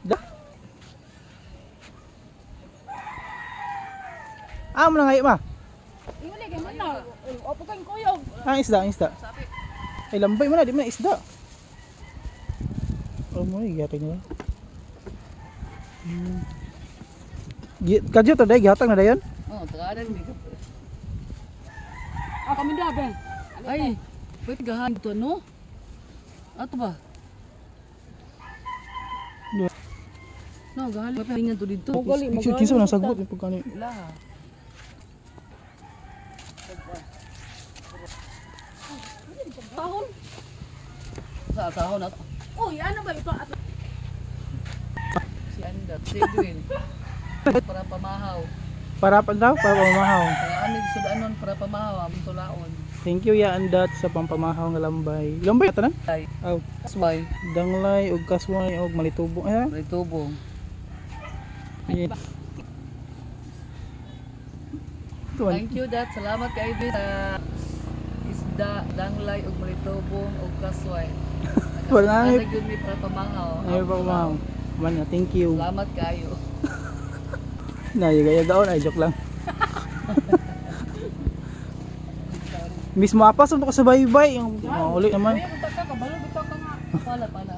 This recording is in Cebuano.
Da. Ah, mo na ngayon ma. Ingon kay man na. Opo kang kuyog. Ah, isda, ang isda. Ay, lambay mo na, di mo na isda. Oh, mo, gihatag nila. Kadyo to day, gihatag na dayon. Oh, tagalan ni. Ah, kami dabe. Ay, wait gahan to no? Ato ba? No, gahan. Pahingan to dito. Magali, Kinsa kinsa man ang sagbot yung pagkani. Ila. Tahon. Sa asahon ato. Uy, ano ba ito? At Si Anda, si Edwin. Para pamahaw. Para pa daw, para pamahaw. Para amig sudanon para pamahaw among tulaon. Thank you ya andat sa pampamahaw nga lambay. Lambay tanan? Ay, Aw, kasway, danglay og kasway og malitubo. Eh. may tubong. Yeah. Tuwan. Thank you dat. Salamat kay Edwin sa isda, danglay ug malitubong ug kasway. Wala na. Ana gyud mi para pamahaw. Ay pamahaw. Man, thank you. Salamat kayo. Na, yaga-yagaon ay joke lang. Mismo apas mo ko sa baybay yung mga uli naman. Ay, punta ka, kabalo bitaw ka nga. Pala pala.